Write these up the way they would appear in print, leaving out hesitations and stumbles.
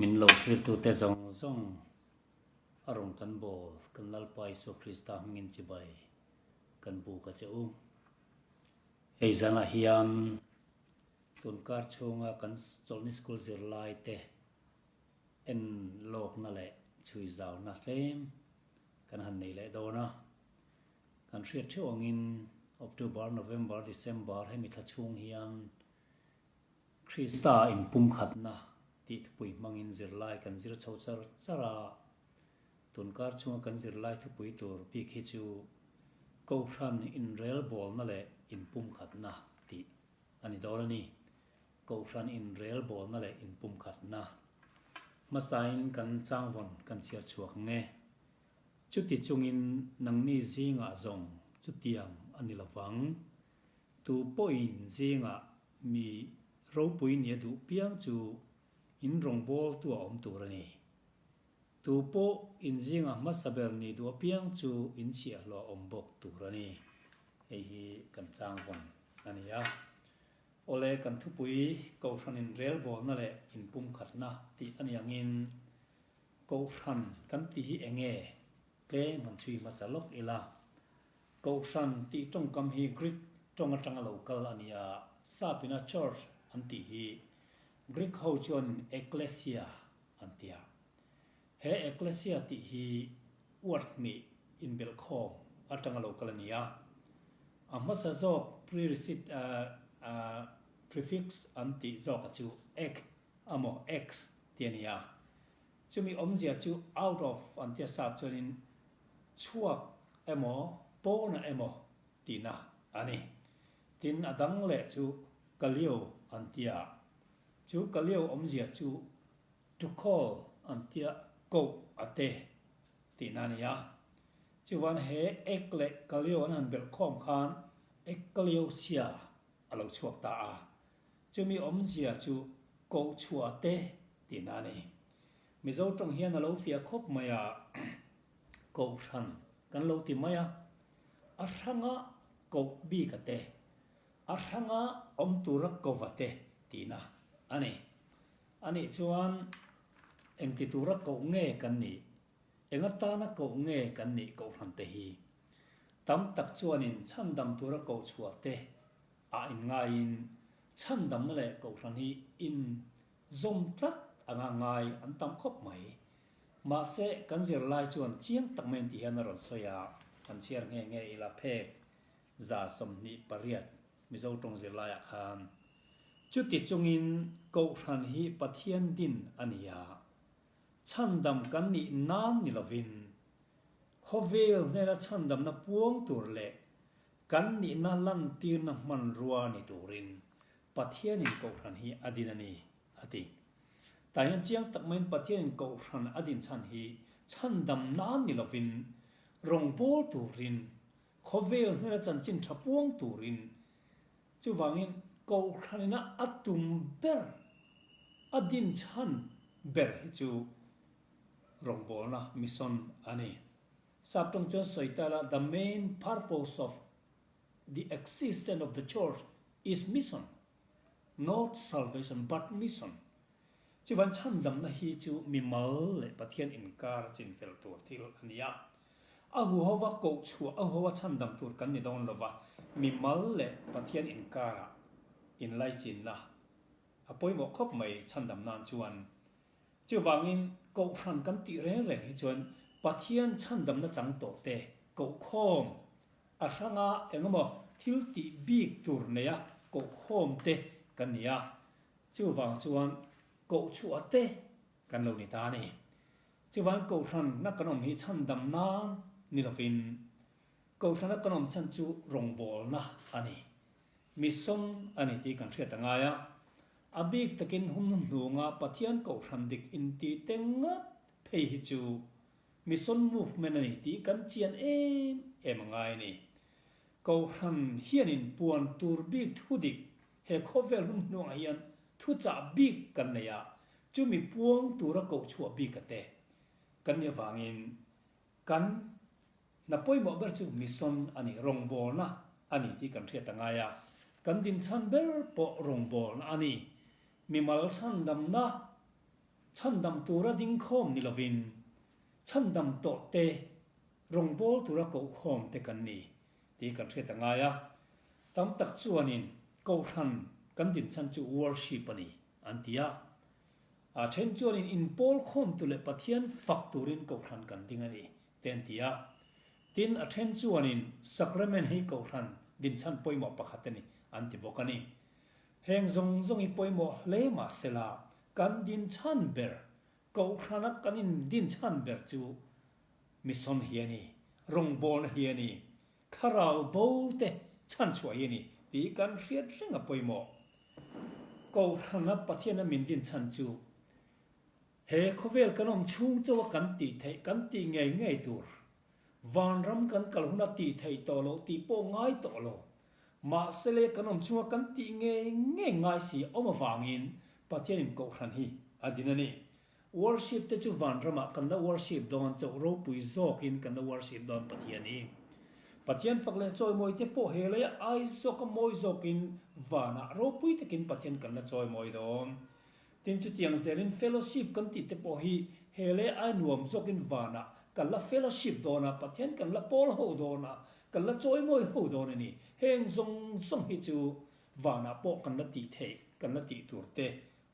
Min lo thlirtute zawng zawng a rawn kan bawl kan Lalpa Isua Krista hmingin chibai kan buk a che u. Hei zanah hian tun kar chhunga kan Chawlhni School zirlai te en lawkna leh chhui zauna tlem kan han nei leh dawn a. Kan hriat theuh angin October, November, December hemi thla chhung hian Krista inpumkhatna tih thupui hmangin zirlai kan zir chho char char a. Tunkar chhunga kan zirlai thupui tur bik hi chu Kohhran inrelbawlna leh inpumkhatna tih a ni dawn a ni. Kohhran inrelbawlna leh inpumkhatna hmasain kan changvawn kan chhiar chhuak nge. Chuti chungin nangni zingah zawng chutiang a ni lovang. Tu pawhin zingah mi ropui nia duh piang chu in rawngbawltu a awm tur a ni. Tu pawh in zingah hmasa ber nih duh apiang chu in chhiahhlawh a awm bawk tur a ni. Hei hi kan changvawn a ni a. Awle kan thupui Kohhran inrelbawlna leh inpumkhatna tih a ni angin Kohhran kan tih hi eng nge? Tlem han chhui hmasa lawk ila. Kohhran tih tawngkam hi Greek tawng atanga lo kal a ni a, Sapina church an tih hi Greek ho chuan ekklesia an ti a. He ekklesia tih hi word hnih inbelhkhawm atanga lo kal a ni a. A hmasa zawk preresit prefix an tih zawka chu ek amaw ex tih a ni a. Chumi awmzia chu out of an tia sap chuanin chhuak emaw pawnah emaw tihna a ni. Tin a dang leh chu kalio an tia. Chu kalio awmzia chu to call an tia koh a te tihna a ni a. Chuvan he ek leh kalio an han belh khawm khan ekkaliosia a lo chhuak ta a. Chumi awmzia chu koh chhuah te tihna a ni. Mizo tawng hian a lo fiah khawp mai a, Kohhran kan lo ti mai a, a hranga koh bik a te, a hranga awm tura kova te tihna a ni. Anih chuan engti tura koh nge kan nih? Eng atana koh nge kan nih Kohhran te hi? Tam tak chuanin chhandam tura koh chhuah te ah inngaiin chhandamna leh Kohhran hi in zawm tlat anga ngai an tam khawp mai. Mahse, kan zirlai chuan chiang tak mai an tih hian a rawn sawi a, kan chhiar nghe nghe ila phek 28 Mizo tawng zirlaiah khan chuti chungin Kohhran hi Pathian din a ni a, chhandam kan nih nan ni lovin khawvel hnena chhandamna puang tur leh kan nihna lantirna hmanrua ni turin Pathianin Kohhran hi a din a ni, a ti. Tah hian chiang tak maiin Pathianin Kohhran a din chhan hi chhandam nan ni lovin rawngbâwl turin, khawvel hnena chanchin tha puang turin, chuvangin Kohhranina a tum ber, a din chhan ber hi chu rawngbâwlna, mission, a ni. Sap tawng chuan sawi ta la, the main purpose of the existence of the church is mission, not salvation but mission. Chuvan chhandamna hi chu mimal leh Pathian inkar chinfel tur thil a ni a. A huhova koh chhuah, a huhova chhandam tur kan ni dawn lova, mimal leh Pathian inkarah inlaichinna a pawimawh khawp mai chhandam nan chuan. Chuvangin Kohhran kan tih reng reng hi chuan Pathian chhandamna chang tawh te kohkhawm a hranga engemaw thil tih bik tur neia kohkhawm te kan ni a, chuvang chuan kohchhuah te kan lo ni ta a ni. Chuvangin Kohhranna kan awm hi chhandam nan ni lovin Kohhrana kan awm chhan chu rawngbawlna a ni. Mission a ni tih kan hriat a ngai a. A bik takin hun hnunga Pathian Kohhran dik inti te ngat phei hi chu Mission movement a ni tih kan chian em em a ngai a ni. Kohhran hianin puan tur bik thu dik he khawvel hun hnuangah hian thuchah bik kan nei a, chumi puang tura kohchhuah bik a te kan nih avangin kan Hna pawimawh ber chu mission a ni, rawngbawlna a ni tih kan hriat a ngai a. Kan dinchhan ber pawh rawngbawlna a ni. Mimal chhandamna, Chhandam tura ding khawm ni lovin, chhandam tawh te rawngbâwl tura koh khawm te kan ni tih kan hriat a ngai a. Tam tak chuanin Kohhran kan din chhan chu worship a ni an ti a. A then chuanin inpawl khawm tur leh Pathian fak turin Kohhran kan ding a ni te an ti a. Tin, a then chuanin sacrament hi Kohhran din chhan pawimawh pakhat a ni an ti bawk a ni. Heng zawng zawng hi pawimawh hle mah sela kan din chhan ber, Kohhrana kan in din chhan ber chu mission hi a ni, rawngbawlna hi a ni, thlarau bo te chhan chhuah hi a ni tih kan hriat reng a pawimawh. Kohhrana Pathiana min din chhan chu he khawvel kan awm chhung chauha kan tih theih, kan tih ngei ngei tur, vanram kan kal huna tih theih tawh loh tih pawh ngai tawh lo, Mahse le kan awm chunga kan tih ngei ngei ngai si awm avangin Pathianin Kohhran hi a din a ni. Worship te chu vanramah kan la worship dawn chauh ropui zawkin kan la worship dawn Pathian hi. Pathian fak leh chawimawi te pawh he leia ai zawka mawi zawkin vanah ropui takin Pathian kan la chawimawi dawn. Tin chutiang zelin fellowship kan tih te pawh hi he lei ai nuam zawkin vanah kan la fellowship dawn a, Pathian kan la pawl ho dawn a, kan la chawimawi ho dawn a ni. Heng zawng zawng hi chu vanah pawh kan la tih theih, kan la tih tur te,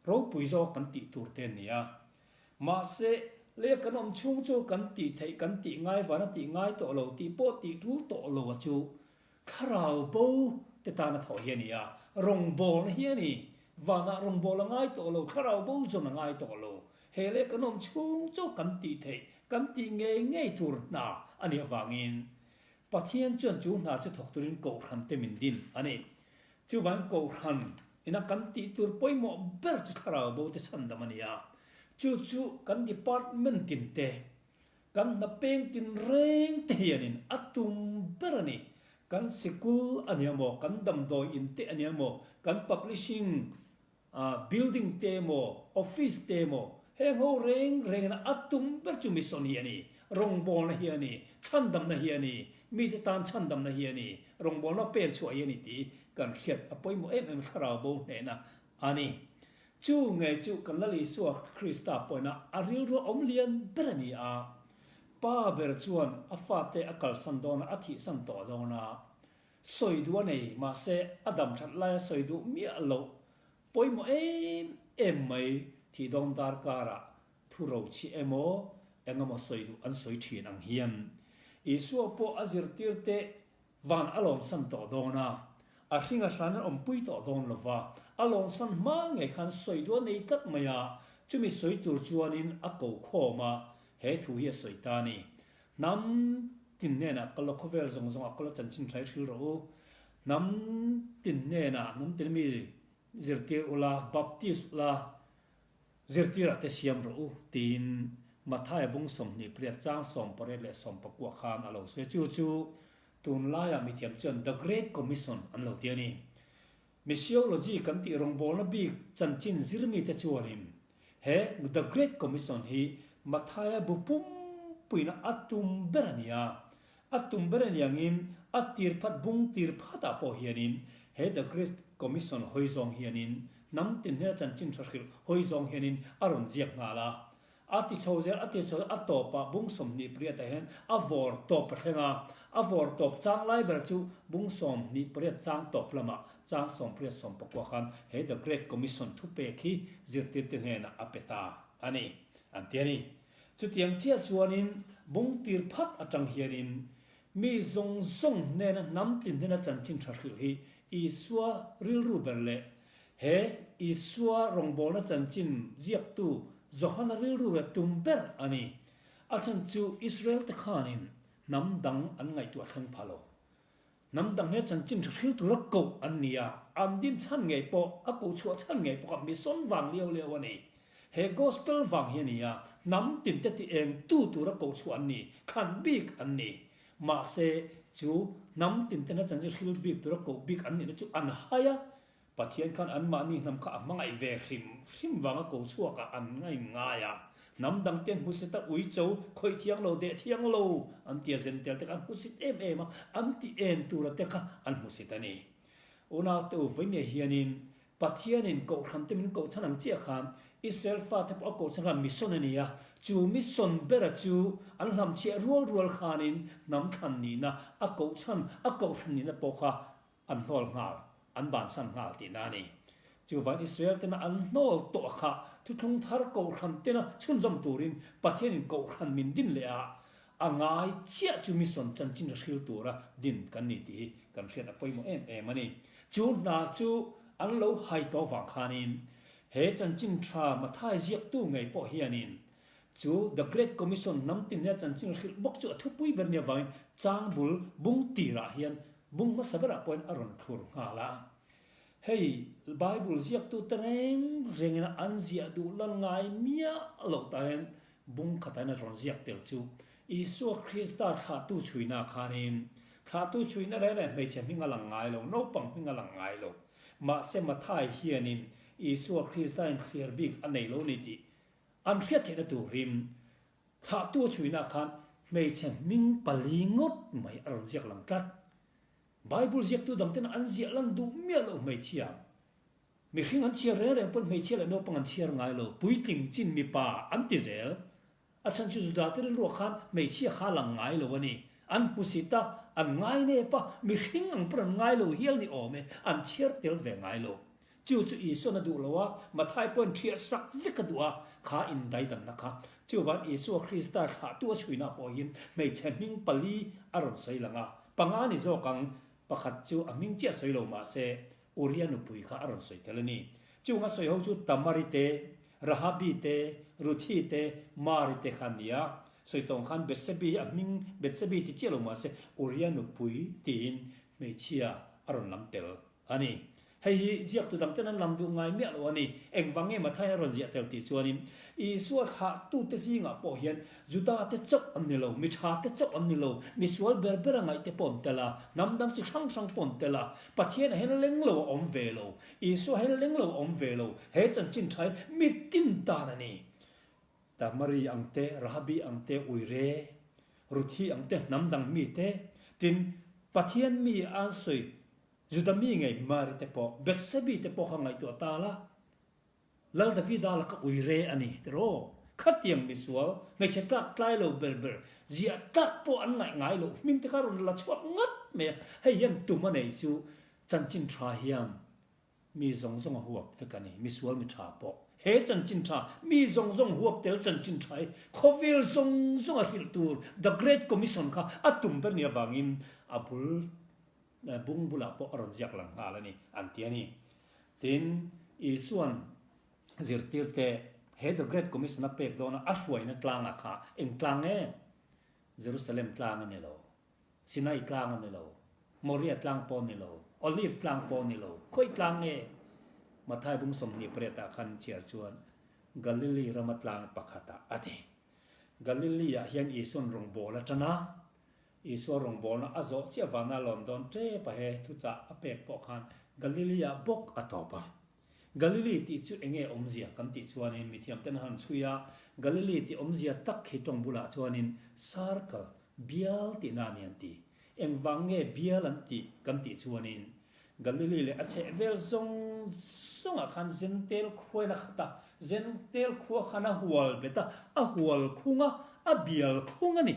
ropui zawk kan tih tur te a ni a. Mahse, lei kan awm chhung chu kan tih theih, kan tih ngai vana tih ngai tawh lo tih pawh tih tul tawh lo a chu Thlarau bo te tana thawh hi a ni a, rawngbawlna hi a ni. Vanah rawngbawlh a ngai tawh lo, thlarau bo zawn a ngai tawh lo. He leh kan awm chhung chu kan tih theih, kan tih ngei ngei tur hna a nih avangin Pathian chuan chu hna chu thawk turin Kohhran te min din a ni. Chuvangin Kohhran ina kan tih tur pawimawh ber chu thlarau bo te chhandam a ni a, chu chu kan department tin te Kan hna peng tinreng te hianin a tum ber a ni. Kan sikul a nia maw, kan damdawi in te a nia maw, kan publishing building te emaw, office te emaw, heng ho reng rengin a tum ber chu mission hi a ni, rawngbawlna hi a ni, chhandamna hi a ni, mite tan chhandamna hi a ni, rawngbawlna pen chhuah hi a ni tih kan hriat a pawimawh em em thlarau bo hnehna a ni. Chu ngei chu kan Lal Isua Krista pawina a rilru awm lian ber a ni a. Pa ber chuan a fate a kalsan dawn a, a thihsan tawh dawn a. Sawi duh a nei, mahse a dam that laia sawi duh miah loh pawimawh em em mai thih dawn darkarah thu rochhi emaw eng emaw sawi duh an sawi thin ang hian Isua pawh a zirtirte Van a lawnsan tawh dawn a, a hring a hran an awmpui tawh dawn lo va, a lawnsan hma ngei khan sawi duah nei tlat mai a, chumi sawi tur chuanin a ko khawm a, he thu hi a sawi ta a ni. Hnam tin hnenah kal la khawvel zawng zawngah kal la chanchin hrai hril rawh u. Hnam tin hnenah hnam tin mi zirtir ula, baptist ula, Zirtirah te siam rawh u, tiin Mathaia bung 28 chang 18 leh 19 khan a lo sawi a. Chu chu tunlaiah mithiam chuan The Great Commission an lo ti a ni. Missiology kan tih rawngbawlna bik chanchin zirmite chuanin he The Great Commission hi Mathaia bu pumpuina a tum ber a ni a. A tum ber aniangin a tir phat bung tir phatah pawh hianin he The Great Commission hawi zawng hianin hnam tin hnena chanchin tha hrilh hawi zawng hianin a rawn ziak nghal a. A ti chho zel, a ti chho zel, a tawpah bung 28 ah hian a vawr tawp a thleng a. A vawr tawp chang lai ber chu bung 28 chang tawp lamah chang 18 19 khan he The Great Commission thupek hi zirtirte hnenah a pe ta a ni, an ti a ni. Chutiang chiah chuanin bung tir phat atang hianin mi zawng zawng hnena hnam tin hnena chanchin tha hrilh hi Isua rilru ber leh he Isua rawngbawlna chanchin ziaktu Johana rilru leh tum ber a ni. A chhan chu Israel te khanin hnam dang an ngaihtuah thleng pha lo. Hnam dang he chanchin hre hril tura koh an ni a, an din chhan ngei pawh, a koh chhuah chhan ngei pawh kha mission vang liau liau a ni. He Gospel vang hi a ni a, hnam tinte ti eng tu tura koh chhuah an ni, thlan bik an ni. Mahse, chu hnam tintena chanchin hril bik tura koh bik an nihna chu an hai a, Pathian khan anmahni hnam kha a hmangaih ve hrim hrim vanga ko chhuakah an ngaih ngai a. Hnam dang te an hmusit a, uicho, khawih thiang lo, deh thiang lo an ti a, zentel te kha an hmusit em em a, an ti en tura te kha an hmusit a ni. Unaute u, vawinia hianin Pathianin Kohhran te min koh chhan ang chiah khan Israel fate pawh a koh chhan kha mission a ni a, chu mission bera chu an hlamchhiah rual rual khanin hnam thlan nihna a koh chhan, a kohhran nihna pawh kha an hnawl nghal, an bansan nghal tihna a ni. Chuvan Israel tena an hnawl tawh kha thuthlung thar kohhran tena chhunzawm turin Pathianin kohhran min din leh a, a ngai chiah chu mission chanchin hril tura din kan ni tih hi kan hriat a pawimawh em em a ni. Chu hna chu an lo hai tawh vang khanin he chanchin tha Mathai ziaktu ngei pawh hianin Chu The Great Commission hnam tin nia chanchin hrilh bawk chu a thupui ber nia vangin changbul bung tirah hian bung hmasa berah pawhin a rawn thlur nghal a. Hei Bible ziaktute reng rengin an ziah duh lan ngai miah loh tah hian bung khatah hian a rawn ziak tel chu Isua Krista thlahtu chhuina khanin thlahtu chhuina reng reng hmeichhe hming a lang ngai lo, naupang hming a lang ngai lo. Mahse Mathai hianin Isua Krista in thlir bik a nei lo ni tih An hriat theihna turin thlahtu a chhuihnah khan hmeichhe hming pali ngawt mai a rawn ziak lang tlat. Bible ziaktu dangtena an ziah lan duh miah loh hmeichhia. Mihring an chhiar reng reng pawn hmeichhia leh naupang an chhiar ngai lo, puitling chin mipa an ti zel. A chhan chu Judate rilruah khan hmeichhia kha lang ngai lo a ni. An hmusit a, an ngai nep a, mihring ang pawn an ngai lo hial ni awm e, an chhiar tel ve ngai lo. Chu chu Isua'n a duh lo a, Mathai pawhin ṭhiah sak vek a duh a, kha indaidanna kha. Chuvan Isua Krista thlahtu a chhuina pawhin hmeichhe hming pali a rawn sawi lang a, panga ni zawk ang, pakhat chu a hming chiah sawi lo mah se, Uria nupui kha a rawn sawi tel a ni. Chung a sawi ho chu Tamari te, Rahabi te, Ruthi te, Mari te kha an ni a. Sawi tawng khan Betsebi hi a hming Betsebi ti chiah lo mah se, Uria nupui tiin hmeichhia a rawn lam tel a ni. Hei hi ziaktu dangten an lam duh ngai miah lo a ni. Engvang nge Mathai a rawn ziah tel tih chuanin, Isua thlahtute zingah pawh hian Judate chauh an ni lo, mi thate chauh an ni lo, mi sual ber bera ngaihte pawh an tel a, hnam dang chi hrang hrang pawh an tel a, Pathian ah hian leng lo a awm ve lo, Isua hian leng lo a awm ve lo, he chanchin tha hi mi tin tan a ni. Tamari ang te, Rahabi ang te, Uire, Ruthi ang te, hnam dang mite, tin, Pathian mi an sawi Juda mi ngei Mari te pawh, Bethsebi te pawh kha ngaihtuah ta la, Lal Davida laka ui re a ni tiraw? Khatiang misual, hmeichhe tlak tlai lo ber ber, ziah tlak pawh an ngaih ngai loh hming te kha rawn la chhuak ngat mai a, hei hian tum a nei chu chanchin tha hian mi zawng zawng a huap vek a ni, misual mi tha pawh. He chanchin tha, mi zawng zawng huap tel chanchin tha hi khawvel zawng zawng a hrilh tur The Great Commission kha a tum ber ni avangin a bul Bung bulah pawh a rawn ziak lang nghal a ni, an ti a ni. Tin, Isua'n zirtirte he The Great Commission a pek dawna a hruaina tlangah kha eng tlang nge? Jerusalem tlang a ni lo, Sinai tlang a ni lo, Moria tlang pawh a ni lo, Olive tlang pawh a ni lo, khawi tlang nge? Mathai bung 28 ah khan chhiar chuan Galili rama tlang pakhatah a ti. Galili-ah hian Isua'n rawngbâwl a ṭan a, Isua rawngbawlna a zawh chiah vana lawn dawn tep a he thuchah a pek pawh khan Galili-ah bawk a tawp a. Galili tih chu enge awmzia kan tih chuanin mithiamten han chhui a, Galili tih awmzia tak hi tawng bulah chuanin circle, bial tihna a ni an ti. Engvang nge bial an tih kan tih chuanin Galili leh a chhehvel zawng zawngah khan Zentel khuain a khat a, Zentel khua khan a hual bet a, a hual khung a, a bial khung a ni.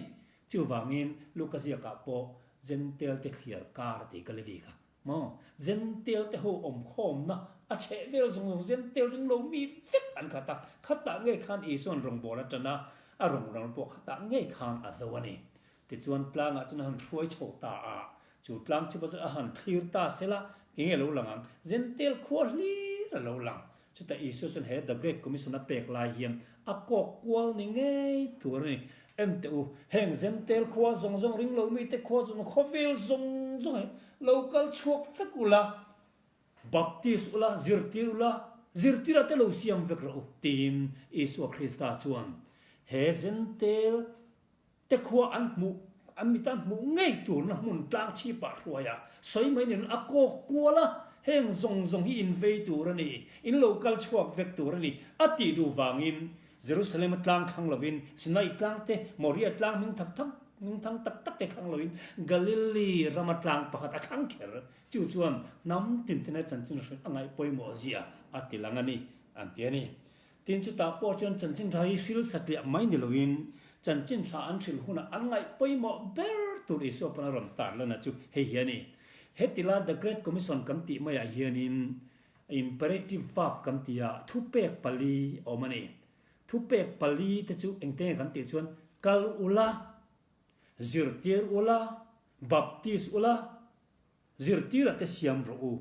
Chuvangin Luka ziakah pawh Jentail te thliar kar tih Galili kha maw? Jentail te ho awmkhawmna a chheh vel zawng zawng Jentail ring lo mi vek an khat a, khatah ngei khan Isua'n rawngbâwl a ṭan a, a rawngrang pawh khatah ngei khan a zo a ni. Tichuan tlangah chuan a han hruai chho ta a, chu tlang chhipa chu a han thlir ta sela, enge lo lang ang? Jentail khua hlir a lo lang. Chutah Isua chuan he The Great Commission a pek lai hian a kawk kual ni ngei tur a ni. En teh u, heng Jentail khua zawng zawng ring lo mite khua zawng zawng khawvel zawng zawng hi lo kal chhuak vek ula, Baptist ula, zirtir ula, zirtirah te lo siam vek rawh u, tiin Isua Krista chuan he Jentail Te khua an hmuh, an mit an hmuh ngei turna hmun tlang chhipah hruai a, sawi mai nen a kawk kual a, heng zawng zawng hi in vei tur a ni, in lo kal chhuak vek tur a ni, a tih duh vangin Jerusalem a tlang thlang lovin Sinai tlang te, Moria tlang hming thak thak, hming thang tak tak te thlang lovin Galilee rama tlang pakhat a thlang kher. Chu chuan hnam tin tena chanchin hrilh a ngaih pawimawh zia a ti lang a ni, an ti a ni. Tin, chutah pawh chuan chanchin tha hi hril satliah mai ni loin chanchin tha an hrilh hunah an ngaih pawimawh ber tur Isua pawn a rawn tar lana chu hei hi a ni. Hetila The Great Commission kan tih maiah hianin imperative verb kan ti a, thupek pali a awm a ni. Thupek pali te chu engte nge kan tih chuan kal ula, zirtir ula, baptis ula, Zirtirah te siam rawh u.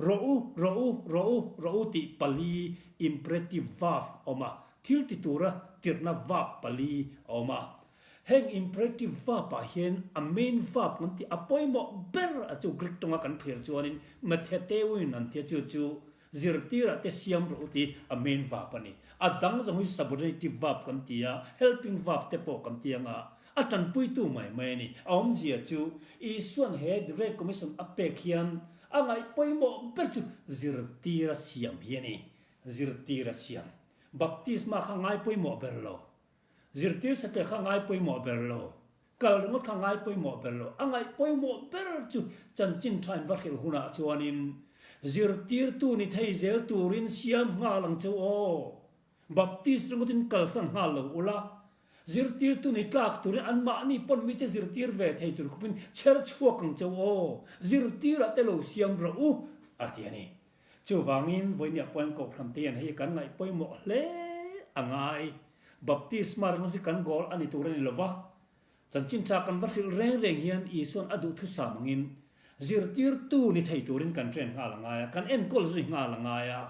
Rawh u, rawh u, rawh u, rawh u tih pali imperative verb a awm a, thil ti tura tirhna verb pali a awm a. Heng imperative verb ah hian a main verb kan tih a pawimawh ber a chu Greek tawnga kan thlir chuanin matheteuin an tia chu chu zirtirah te siam rawh u tih a main verb a ni. A dang zawng hi subordinative verb kan ti a, helping verb te pawh kan ti anga A tanpuitu mai mai a ni. A awmzia chu Isua'n he The Great Commission a pek hian a ngaih pawimawh ber chu zirtir a siam hi a ni. Zirtir a siam. Baptisma kha ngai pawimawh ber lo. Zirtir satliah kha ngai pawimawh ber lo. Kal ringawt kha ngai pawimawh ber lo. A ngaih pawimawh ber chu chanchin tha in va hrilh hunah chuanin zirtirtu ni thei zel turin siam nghal ang cheu aw. Baptist ringawtin kalsan nghal lo ula, zirtirtu ni tlak turin anmahni pawn mite zirtir ve thei tur khawpin chher chhuak ang cheu aw, zirtirah te lo siam rawh u, a ti a ni. Chuvangin vawinia pawhin Kohhran te hian hei kan ngaih pawimawh hle a ngai. Baptisma ringawt hi kan goal a ni tur a ni lova, Chanchin tha kan va hrilh reng reng hian Isua'n a duhthusam angin zirtirtu ni thei turin kan train nghal a ngai a, kan enkawl zui nghal a ngai a.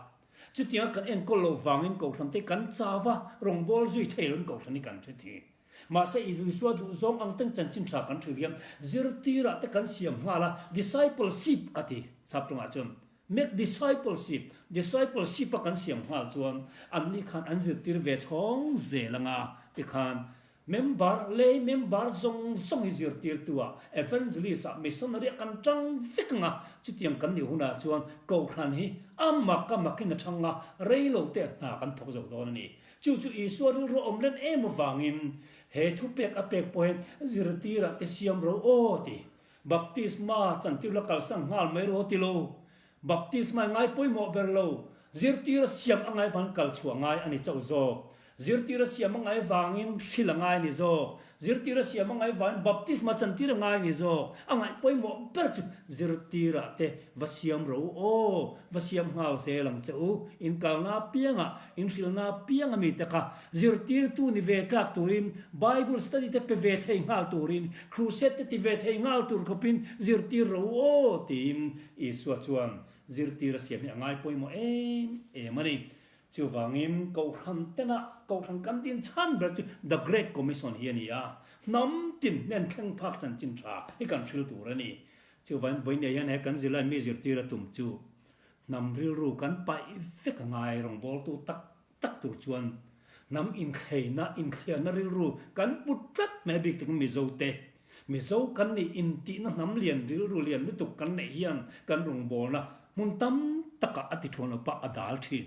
Chutianga kan enkawl loh vangin Kohhran te kan chau a, rawngbâwl zui thei loin Kohhran hi kan hre thin. Mahse, Isua duhzawng ang teng chanchin tha kan hrilh hian zirtirah te kan siam nghal a, discipleship a ti sap tawngah chuan. Make discipleship, discipleship a kan siam nghal chuan anni khan an zirtir ve chhawng zel anga tikhan Member, lei member zawng zawng hi zirtirtu ah, evangelist ah, missionary ah kan tang vek ang a, chutiang kan nih hunah chuan Kohhran hi a mak a makin a thang a, rei lo te hna kan thawk zo dawn a ni. Chu chu Isua rilru a awm len em avangin he thupek a pek pawh hian zirtirah te siam ro aw ti. Baptisma chantir la kalsan nghal mai ro ti lo. Baptisma i ngai pawimawh ber lo. Zirtir a siam a ngai vangin kal chhuah ngai a ni chauh zawk. Zirtir a siam a ngai vangin hril a ngai a ni zawk. Zirtir a siam a ngai vangin baptisma chantir a ngai a ni zawk. A ngaih pawimawh ber chu zirtirah te va siam ro u aw, va siam nghal zel ang che u. In kalna apiangah, in hrilna apiang a mite kha zirtirtu ni ve tlak turin, Bible study te pe ve thei nghal turin, crusade te ti ve thei nghal tur khawpin zirtir ro u aw tiin Isua chuan zirtir a siam hi a ngai pawimawh em em a ni. Chuvangin Kohhran tena Kohhran kan din chhan ber chu The Great Commission hi a ni a, hnam tin hnen thleng phak chanchin tha hi kan hril tur a ni. Chuvangin vawinia hian he kan zirlai mi zirtir a tum chu hnam rilru kan paih vek a ngai rawngbawltu tak tak tur chuan hnam inthleina, inthliarna rilru kan put tlat mai bik takin Mizo te, Mizo kan nih intihna hnam lian rilru lian lutuk kan neih hian kan rawngbawlna hmun tam takah a ti thuan lo pah a dal thin.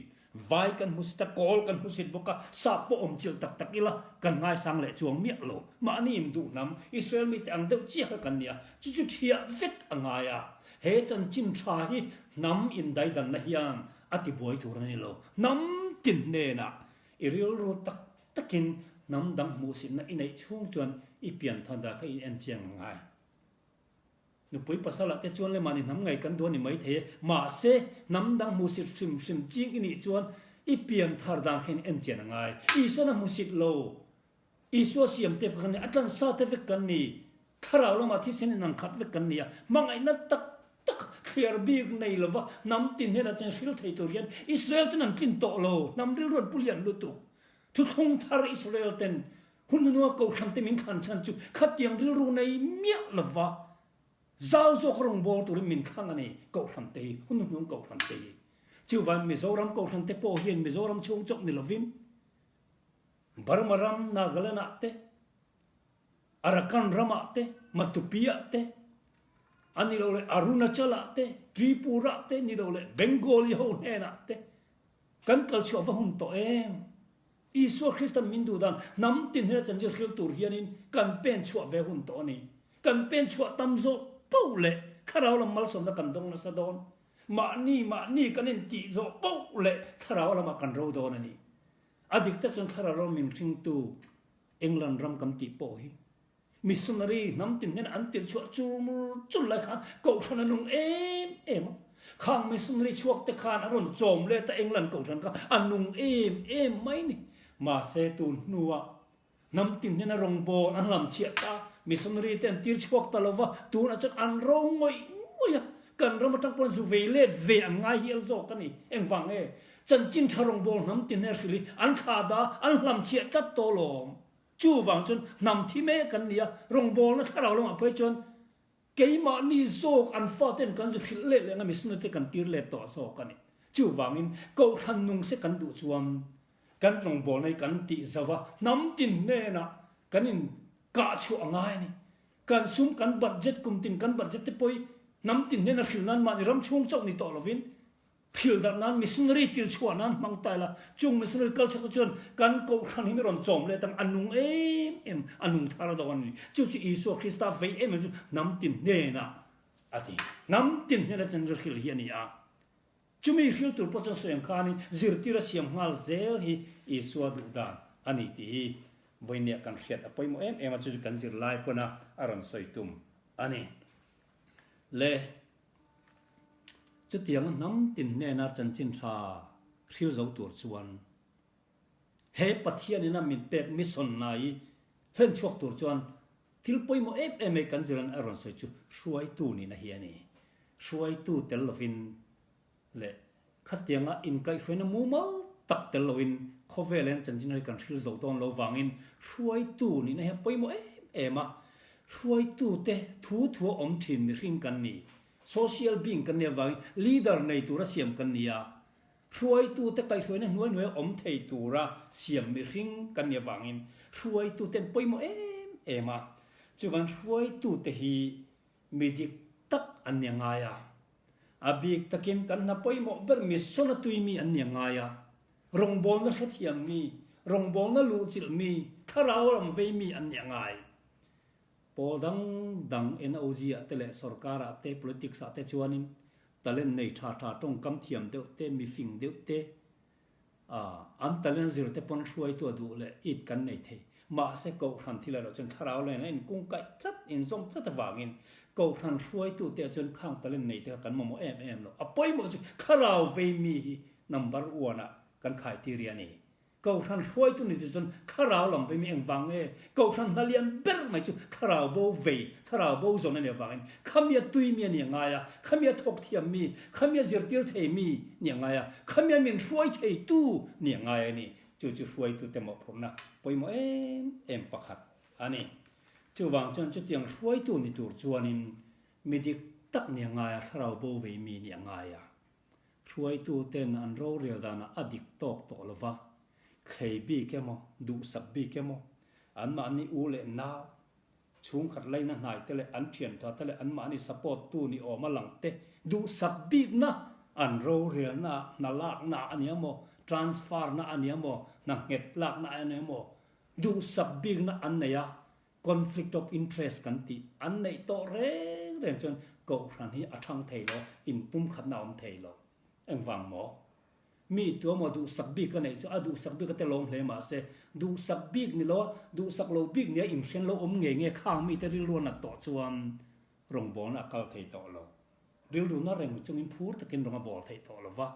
Vai kan hmusit a, kawl kan hmusit bawk a, sap pawh awm chilh tak tak ila kan ngaisang leh chuang miah lo. Mahni induh hnam Israel mite ang deuh chiah kha kan ni a, chu chu thiah vek a ngai a. He chanchin tha hi hnam indaidanna hian a ti buai tur a ni lo. Hnam tin hnenah i rilru tak takin hnam dang hmuhsitna i neih chhung chuan i pian than dah kha i en chiang ang ngai. Nupui pasalah te chuan le mahni hnam ngei kan duh a ni mai thei e. Mahse, hnam dang hmuhsit hrim hrim ching i nih chuan i pian thar dan kha in en chian a ngai. Isuan a hmuhsit lo. Isua siam te vek kan ni, a tlansa te vek kan ni. Thlarau lamah thisen in an khat vek kan ni a, hmangaihna tak tak thliar bik nei lova hnam tin hnenah chuan hril thei tur hian Israel ten an tlin tawh lo, hnam rilru an pu lian lutuk. Thuthlung thar Israel ten hun hnua kohhran te min thlan chhan chu khatiang rilru nei miah lova zau zawk rawngbâwl turin min thlang a ni kohhran te hi, hun hnuhnung kohhran te hi. Chuvan Mizoram kohhran te pawh hian Mizoram chhung chawp ni lovin Burma ram Nagaland ah te, Arakan ramah te, Matupi-ah te, a ni lo leh Arunachal-ah te, Tripura-ah te, ni lo leh Bengali ho hnenah te kan kal chhuah va hun tawh em? Isua Kristan min duh dan hnam tin hena chanchin hril tur hianin kan pen chhuah ve hun tawh a ni. Kan pen chhuah tam zawh poh leh thlarau lam malsawmna kan dawng nasa dawn. Mahni mahni kan intih zawh poh leh thlarau lamah kan ro dawn a ni. A dik tak chuan thlarau ram min hringtu England ram kan tih pawh hi Missionary hnam tin hian an tirh chhuah chur chur lai khan kohhran a nung em em a. Khang missionary chhuak te khan an rawn chawm let a England kohhran kha a nung em em mai ni. Mahse tun hnuah Hnam tin hian a rawngbâwl an lam chhiah ta, missionary te an tir chhuak ta lo va, tunah chuan an ro ngawih ngawih a, kan ram atang pawhin zu vei let ve an ngai hial zawk a ni. Engvang nge? Chanchin tha rawngbâwl hnam tin hian hrilh hi an thlah da, an hlam chhiah tlat tawh lawm. Chuvang chuan hnam thi mek an ni a, rawngbâwlna thlarau lamah phei chuan Keimahni zawk an faten kan zu hrilh let leh anga missionary te kan tir let tawh zawk a ni. Chuvangin Kohhran nung se kan duh chuan kan rawngbawlna hi kan tih zo va, hnam tin hnenah kan in kah chhuah a ngai a ni. Kan sum kan budget kum tin kan budget te pawh hi hnam tin hnena hrilh nan mahni ram chhung chauh ni tawh lovin Thil darh nan missionary tir chhuah nan hmang ta ila, chung missionary kal chhuak te chuan kan kohhran hi mi rawn chawm let ang, a nung em em, a nung thar dawn a ni. Chu chu Isua Krista vei em em chu hnam tin hnenah a ti. Hnam tin hnenah chuan hril hi a ni a. Chumi hril tur pawh chuan sawi ang khanin zirtir a siam nghal zel hi Isua duh dan a ni tih hi vawinia kan hriat a pawimawh em em a, chu chu kan zirlai pawn a a rawn sawi tum a ni. Le. Chutianga hnam tin hnena chanchin tha hril zo tur chuan he Pathian ina min pek mission hna hi hlen chhuak tur chuan thil pawimawh em em mai kan ziran a rawn sawi chu hruaitu nihna hi a ni. Hruaitu tel lovin leh khatianga inkaihhruaina mumal tak tel loin khawvel hian chanchin hi kan hril zo dawn lo vangin hruaitu nihna hi a pawimawh em em a. Hruaitute thu thua awm thin mihring kan ni. Social being kan nih avangin leader nei tura siam kan ni a. Hruaitute kaihhruaina hnuai hnuaia awm thei tura siam mihring kan nih avangin hruaitute an pawimawh em em a. Chuvan hruaitute hi Mi dik tak an ni a ngai a. A bik takin kan hna pawimawh ber mission a tui mi an ni a ngai a. Rawngbawlna hrethiam mi, rawngbawlna luhchilh mi, thlarau ram vei mi an ni a ngai. Pawl dang dang NOG ah te leh sorkar ah te politics ah te chuanin talent nei tha tha tawngkam thiam deuh te, mi fing deuh te, A, an talent zir te pawn hruaitu a duh leh it kan nei thei. Mahse Kohhran thil erawh chuan thlarau len a inkungkaih tlat, inzawm tlat avangin Kohhran hruaitu te chuan khang talent nei te kha kan mamawh em em lo. A pawimawh chu thlarau vei mi hi number one ah kan khai tir i a ni. Kohhran hruaitu ni te chuan thlarau lam vei mi engvang nge? Kohhran hna lian ber mai chu thlarau bo vei, thlarau bo zawn a nih avangin khamia tui mi a ni a ngai a, khamia thawk thiam mi, khamia zirtir thei mi ni a ngai a, khamia min hruai theitu ni a ngai a ni. Chu chu hruaitute mawhphurhna pawimawh em em pakhat a ni. Chuvang chuan chutiang hruaitu ni tur chuanin mi dik tak ni a ngai a, thlarau bo vei mi ni a ngai a. Hruaituten an rorel danah a dik tawk tawh lo va, thlei bik emaw, duhsak bik emaw, anmahni u leh nau, chhungkhat laina hnai te leh an thiantha te leh anmahni support tu ni awm a lang te duhsak bikna an rorelna ah hna lakna a ni emaw, transfer na a ni emaw, hna nghet lakna a ni emaw, duhsak bikna an nei a, Conflict of interest kan tih an neih tawh reng reng chuan Kohhran hi a thang thei lo, inpumkhatna a awm thei lo. Engvang maw? Mi tuamaw duhsak bik a neih chu a duhsak bik a te lawm hle mahse, duhsak bik ni lo a, duhsak lo bik nia inhrian lo awm ngei nge khang mite rilru a nat tawh chuan rawngbawlna a kal thei tawh lo. Rilru na reng chungin phur takin rawng a bawl theih tawh lo va.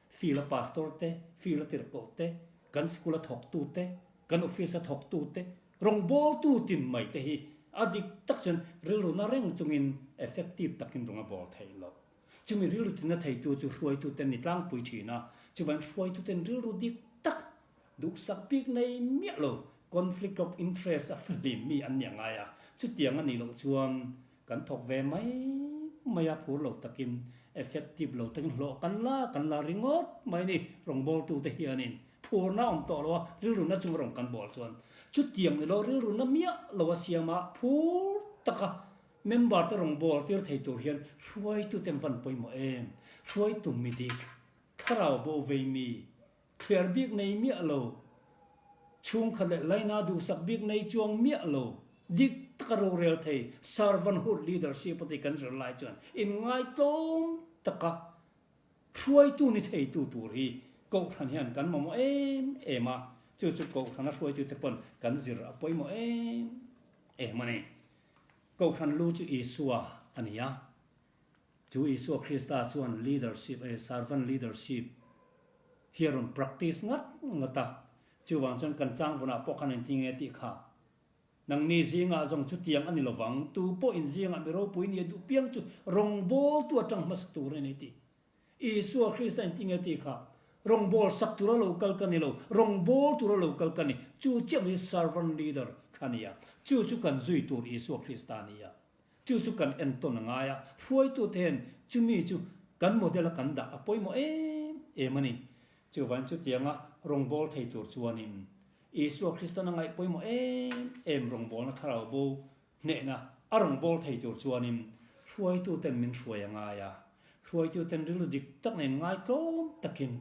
Field a pastor te, field a tirhkoh te, kan sikul a thawktu te, kan office a thawktu te, rawngbawltu tin mai te hi a dik tak chuan rilru na reng chungin effective takin rawng a bawl theih loh. Chumi rilru tina theitu chu hruaituten ni tlangpui thin a, chuvan hruaituten rilru dik tak duhsak bik nei miah lo, conflict of interest a fihlim mi an ni a ngai a, chutiang a nih loh chuan Kan thawk ve mai mai a, phur lo takin, effective lo takin hlawh kan la kan la ringawt mai ni. Rawngbawltute hianin phurna a awm tawh lo a, rilruna chunga rawn kan bawl chuan chutiang ni lo rilruna miah lo a siam a, phur taka member te rawngbâwl tir thei tur hian hruaitute an van pawimawh em? Hruaitu mi dik, thlarau bo vei mi, Thliar bik nei miah lo, chhungkhat leh laina duhsak bik nei chuang miah lo, dik taka rorel thei servanthood leadership a ti kan zir lai chuan inngaitlawm taka hruaitu ni theitu tur hi Kohhran hian kan mamawh em em a. Chu chu Kohhrana hruaitute pawn kan zir a pawimawh em em a ni. Kohhran lu chu Isua a ni a. Chu Isua Krista chuan leadership, servant leadership hi a rawn practice ngat ngat a. Chuvang chuan kan changvunah pawh khan engtin nge tih kha Nangni zingah zawng chutiang a ni lovang, tu pawh in zingah mi ropui nia duh piang chu rawngbawltu atang hmasa tur a ni tih. Isua Krista in tinge tih kha, rawngbâwl sak tura lo kal ka ni lo, rawngbâwl tura lo kal ka ni, chu chiah mai servant leader kha a ni a, chu chu kan zui tur Isua Krista a ni a, chu chu kan entawn a ngai a, hruaitute hian chumi chu kan model a kan dah a pawimawh em em a ni. Chuvangin chutianga rawngbâwl thei tur chuanin Isua Kristan a ngaih pawimawh em em rawngbawlna thlarau bo hnehna a rawngbâwl thei tur chuanin hruaituten min hruai a ngai a. Hruaituten rilru dik tak nen ngai tlawm takin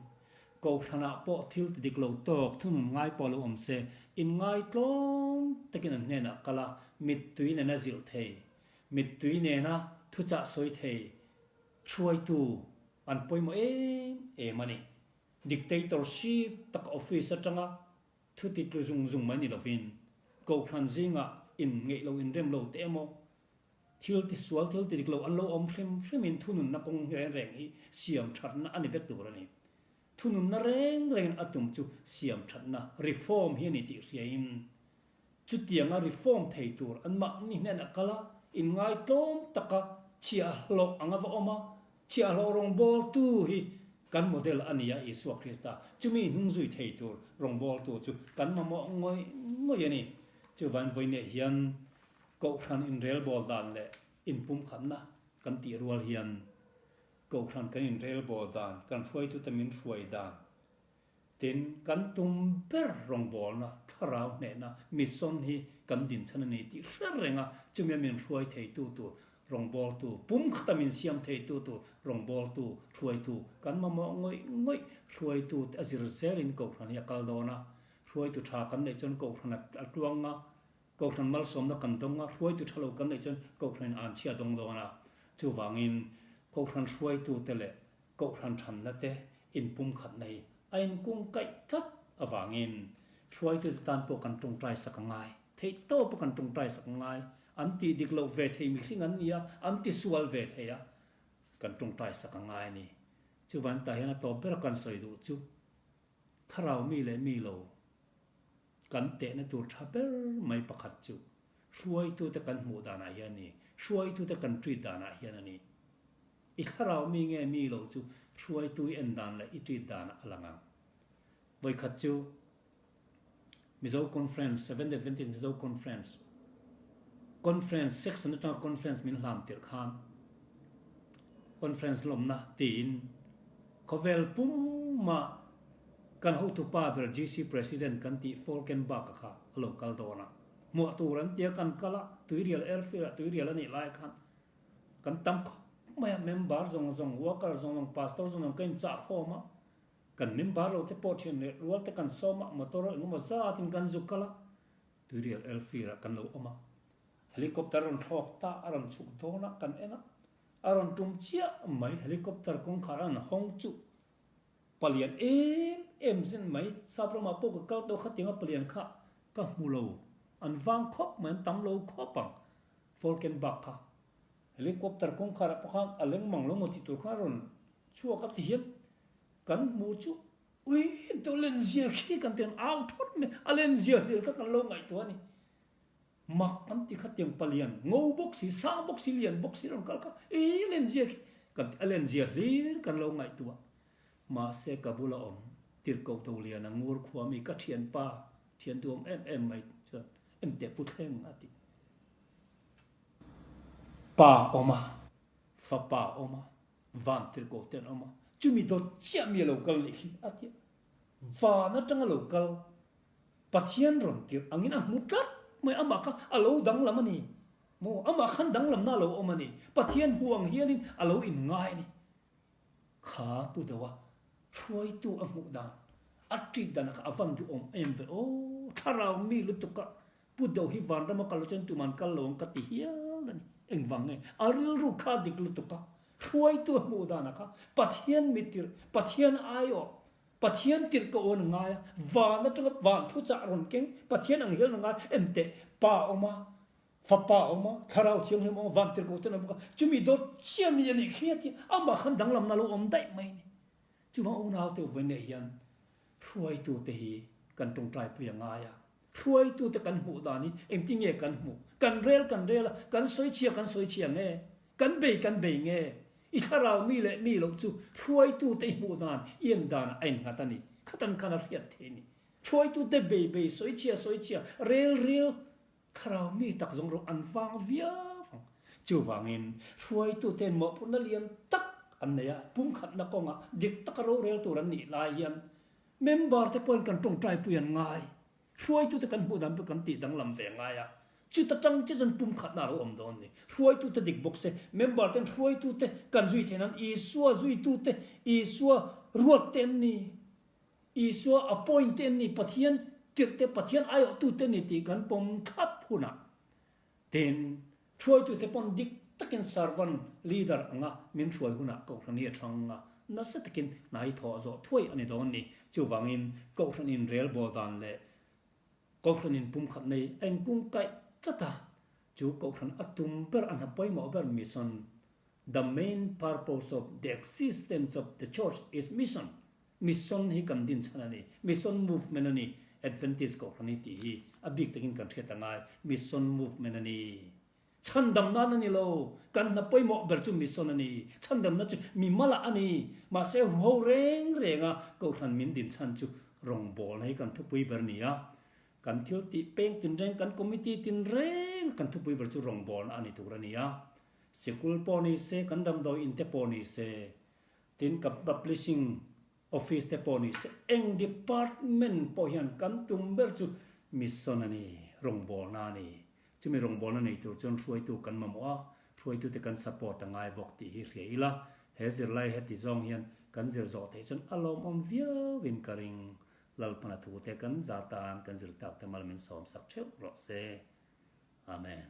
Kohhranah pawh thil ti dik lo tawk thunun ngai pawh lo awm se, inngai tlawm takin an hnenah kal a, mittui nena zilh thei, mittui nena thuchah sawi thei hruaitu an pawimawh em em a ni. Dictatorship tak office atanga thu ti tlu zung zung mai ni lovin, Kohhran zingah in ngeih lo inrem lo te emaw, thil ti sual thil ti dik lo an lo awm hrim hrimin thununna kawng reng reng hi siam thatna a ni vek tur a ni. Thununna reng rengin a tum chu siam thatna, reform, hi a ni tih hriain, Chutianga reform thei tur an mahni hnenah kal a, inngaitlawm taka chhiahhlawh anga va awm a, chhiahhlawh rawngbawltu hi kan model a ni a, Isua Krista. Chumi hnungzui thei tur rawngbawltu chu kan mamawh ngawih ngawih a ni. Chuvain vawiineh hian Kohhran inrelbawl dan leh inpumkhatna kan tih rual hian Kohhran kan inrelbawl dan, kan hruaitute min hruai dan, Tin, kan tum ber rawngbawlna, thlarau hnehna, mission hi kan dinchhan a ni tih hre reng a, chumi a min hruai theitu tur rawngbawltu, pum khata min siam theitu tur rawngbawltu, hruaitu kan mamawh ngawih ngawih, hruaitu te a zir zelin Kohhran hi a kal dawn a, hruaitu tha kan neih chuan Kohhran a tluang a, Kohhran malsawmna kan dawng a, hruaitu tha lo kan neih chuan Kohhranin anchhia a dawng dawn a, chuvangin Kohhran hruaitute leh Kohhran thanna te inpumkhatna hi a inkungkaih tlat avangin hruaitute tan pawh kan tawngtai sak a ngai. Theihtawp a kan tawngtai sak a ngai. An tih dik loh ve thei mihring an ni a, an tisual ve thei a, kan tawngtai sak a ngai a ni. Chuvan tah hian a tawp ber a kan sawi duh chu thlarau mi leh mi lo kan tehna tur tha ber mai pakhat chu hruaitute kan hmuh danah hian a ni, hruaitute kan treat danah hian a ni. I thlarau mi nge mi lo chu hruaitu i en dan leh i treat danah a lang ang. Vawikhat chu Mizo Conference, Seventh Adventist Mizo Conference, Conference section atanga conference min hlam tirh khan conference lawmna tiin khawvel puma kan hotupa ber GC President kan tih Falkenberg-a kha a lo kal dawn a. Hmuah tur an tia kan kal a, Tuirial Airfield-ah Tuirial a nih lai khan Kan tam khawp mai a, member zawng zawng, worker zawng zawng, pastor zawng zawng ka inchah khawm a, kan member lo te pawh thian leh rual te kan sawm a, motor engemaw zatin kan zuk kal a, Tuirial Elfir ah kan lo awm a, helicopter a rawn thlawk ta, a rawn chhuk dawn a, kan en a, a rawn tum chiah mai, helicopter kawngkhar a rawn hawng chu palian em em zen mai, sap ramah pawh ka kal tawh khatiang a palian kha ka hmu lo, an vang khawp mai, an tam lo khawp ang. Falkenbach kha helicopter kawngkhar ah pawh khan a leng mang lo maw tih tur khan a rawn chhuak a ti hian kan hmu chu ui to len zia khi kan ti an au thawt mai a len zia hlir kha kan lo ngaihtuah a ni mak kan ti kha tiang palian ngo bawk si sang bawk si lian bawk si rawn kal kha i len zia khi kan ti a len zia hlir kan lo ngaihtuah mahse ka bula awm tirhkoh to lian a ngur khua mi ka thianpa thian duam em em mai chuan Engteh pu thleng a ti. Pa awm a, fapa awm a, van tirhkoh te an awm a, chumi dawt chiah mi a lo kal nih khi a ti a. Van atanga lo kal Pathian rawn tirh angin a hmu tlat mai, amah kha a lo danglam a ni maw, amah khan danglamna a lo awm a ni, Pathian hmu ang hianin a lo inngai a ni. Kha pu deuh a, hruaitu a hmuh dan, a treat dan kha a van duhawm em ve aw, thlarau mi lutuk a, pu deuh hi vanram a kal lo chuan tuman kal lo ang ka ti hial a ni, engvang nge a rilru kha a dik lutuk a, hruaitu a hmuh dan a kha Pathian mitirh, Pathian aiawh. Pathian tirhkoh an ngai a, van atanga van thuchah rawn keng Pathian ang hian an ngai em teh Pa a awm a, Fapa a awm a, Thlarau Thianghlim a awm a, van tirhkoh ten an awm bawk a, chumi dawt chiah mi a nih khi a ti a, amah khan danglamna a lo awm daih mai a ni. Chuvang unaute vawiinah hian hruaitute hi kan tawngtaipui a ngai a, hruaitute kan hmuh dan hi engtin nge kan hmuh? Kan rel kan rel a, kan sawi chhia kan sawi chhia nge? Kan bei kan bei nge? I thlarau mi leh mi loh chu hruaitute i hmuh dan i en danah a innghat a ni. Khatan khan a hriat thei a ni. Hruaitute bei bei, sawi chhia sawi chhia, rel rel, Thlarau mi tak zawng rawh an vang viau ang. Chuvangin, hruaituten mawhphurhna lian tak an nei a, pumkhatna kawngah dik taka rorel tur an nih lai hian member te pawhin kan tawngtaipui an ngai. Hruaitute kan hmuh dan pawh kan tih danglam ve ngai a, chuta tang che chuan pumkhatna a lo awm dawn a ni. Hruaitute dik bawk se, member ten hruaitute kan zui theih nan Isua zuitute, Isua ruatte an ni. Isua appoint te an ni, Pathian tirh te, Pathian aiawhtu te an ni tih kan pawm thlap hunah tin hruaitute pawn dik takin servant leader anga min hruai hunah Kohhran hi a thang a, nasa takin hna hi thawh zawh thuai a ni dawn ni. Chuvangin Kohhran in relbawl dan leh Kohhran in pumkhat nei a inkungkaih tlat a, chu Kohhran a tum ber a hna pawimawh ber mission, the main purpose of the existence of the church is mission, Mission hi kan din chhan a ni. Mission movement a ni. Adventist Kohhran hi tih hi a bik takin kan hriat a ngai. Mission movement a ni. Chhandam nan a ni lo. Kan hna pawimawh ber chu mission a ni. Chhandamna chu mi malah a ni. Mahse huho reng renga Kohhran min din chhan chu rawngbawlna hi kan thupui ber a ni a. Kan thil tih peng tinreng, kan committee tinreng kan thupui ber chu rawngbawlna a ni tur a ni a. Sikul pawh ni se, kan damdawi in te pawh ni se, Tin, ka publishing office te pawh ni se, eng department pawh hian kan tum ber chu mission a ni, rawngbawlna a ni. Chumi rawngbawlna nei tur chuan hruaitu kan mamawh a, hruaitute kan support a ngai bawk tih hi hria ila, he zirlai heti zawng hian kan zir zawh theih chuan a lawmawm viauin ka ring. Lalpana thute kan za tan kan zir tak te mal min sawmsak theuh rawh se. Amen.